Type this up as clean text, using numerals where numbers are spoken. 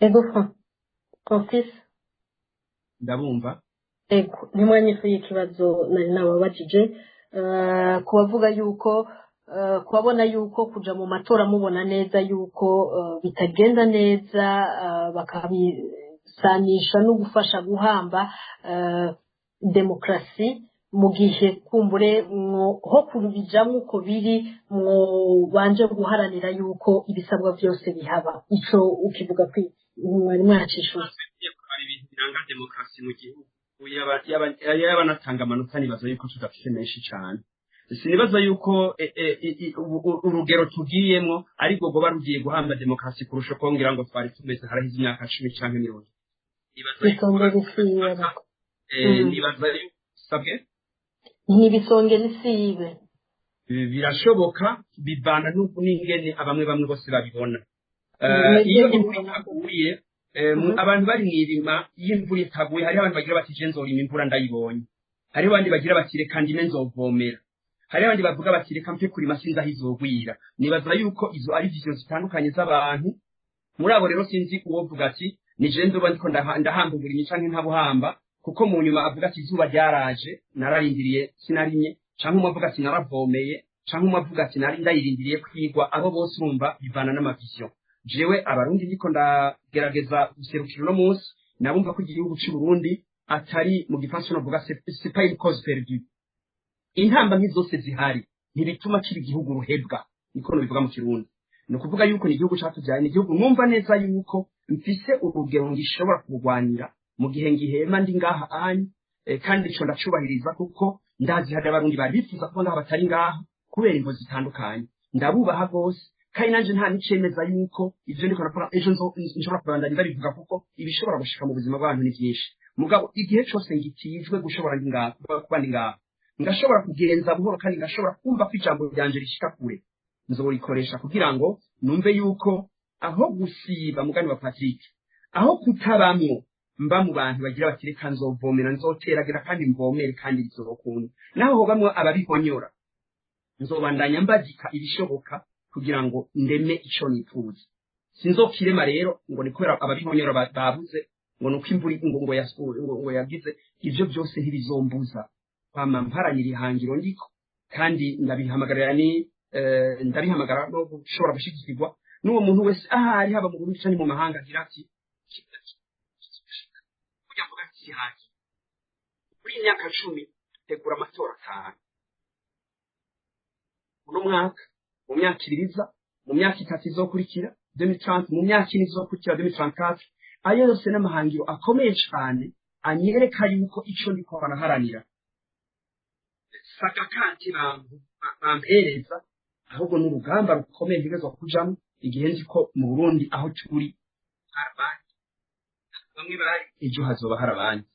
Ego, Francis. Ndabumva. Ego, ntimwanyishuye ikibazo nari nababajije ku bavuga yuko kubabona yuko kuja mu matora, mubona neza yuko bitagenda neza, bakabisanisha no gufasha guhamba demokarasi, mu gihe kumbure ho kubijamwo uko biri, mwobanje guharanira yuko ibisabwa byose bihaba. Ico ukivuga kwi mwari mwacishuye? Hari ibintu biranga demokarasi mu gihugu, yaba natanga amanota, nibaza yuko tudafite menshi cyane. Sinibaza yuko urugero tugiyemwo ariko rwoba rugiye guhamba demokarasi kurusha uko ngira ngo twari tumeze harahize imyaka 10 canke 20. Bisongera isibe. Nibaza yuko sabwe. Ntibisongera isibe. Birashoboka, bivana n'ingene abamwe bamwe bose babibona. Iyo imvura itaguye, abantu bari mw'irima, iyo imvura itaguye, hariho abantu bagira bati: "Je nzorima imvura ndayibonye." Hariho abandi bagira bati: "Reka ndime, nzovomera." Hariho abandi bavuga bati: "Reka mpe kurima, sinzi aho izogwira." Nibaza yuko izo ari vision zitandukanye z'abantu. Muri abo rero sinzi uwovuga ati: "Ni je nzoba ndiko ndahamba uburimyi canke ntabuhamba," kuko mu nyuma avuga ati: "Izuba ryaraje, nararindiriye, sinarimye," canke umwe avuga ati: "Naravomeye," canke umwe avuga ati: "Nari ndayirindiriye kwigwa." Abo bose urumva bivana n'ama vision. Jewe Abarundi ndiko ndagerageza guserukira uno munsi, nabumva ko igihugu c'u Burundi atari, mu gifaransa novuga, c'est pas une cause perdue. Intambamyi zose zihari ntibituma kiba igihugu ruhebwa, niko nobivuga mu Kirundi. Ni ukuvuga yuko ni igihugu catuvyaye, ni igihugu numva neza yuko mfise urugero ngishobora kurwanira mu gihe ngihema ndi ngaha anyi, kandi ico ndacubahiriza kuko ndazi hari Abarundi bari bifuza kuba ngaha batari ngaha kubera imvo zitandukanye. Ndabubaha rwose, kandi nanje nta nicemeza yuko ivyo ndiko ndakora ejo nshobora kubandanya ndabivuga, kuko ibishobora gushika mu buzima bw'abantu ni vyinshi. Mugabo igihe cose ngitijwe gushobora ndi ngaha, kuba ndi ngaha, ngashobora kugenza buhoro kandi ngashobora kumva ko ijambo ryanje rishika kure, nzorikoresha kugira ngo numve yuko aho gusiba, mugani wa Patrick, aho kutabamwo, mba mu bantu bagira bati: "Reka nzovomera, nzoteragira kandi mvomere, kandi bizokunda." Naho hobamwo ababihonyora, nzobandanya mbagika ibishoboka kugira ngo ndeme ico nifuza. Sinzokirema rero ngo ni kubera ababihonyora babuze, ngo nuko imvura ngo yasuye, ngo yagize. Ivyo byose ntibizombuza kwama mparanira ihangiro ndiko, kandi ndabihamagarira ni ndabihamagara no gushobora gushigikirwa n'uwo muntu wese ahari, haba mu Burundi canke mu mahanga, agira ati burya mvuga ati sihagi muri iyi myaka 10 tegura amatora atanu uno mwaka, mu myaka 2 iza, mu myaka 3 izokurikira 2030, mu myaka 4 izokurikira 2034. Ayo yose n'amahangiro akomeye cane anyereka yuko ico ndiko baraharanira sagakanti bampereza, ahubwo n'urugamba rukomeye ntegerezwa kujamwo igihe nzi ko mu Burundi aho turi hari abandi, bamwe bari, ejo hazoba hari abandi.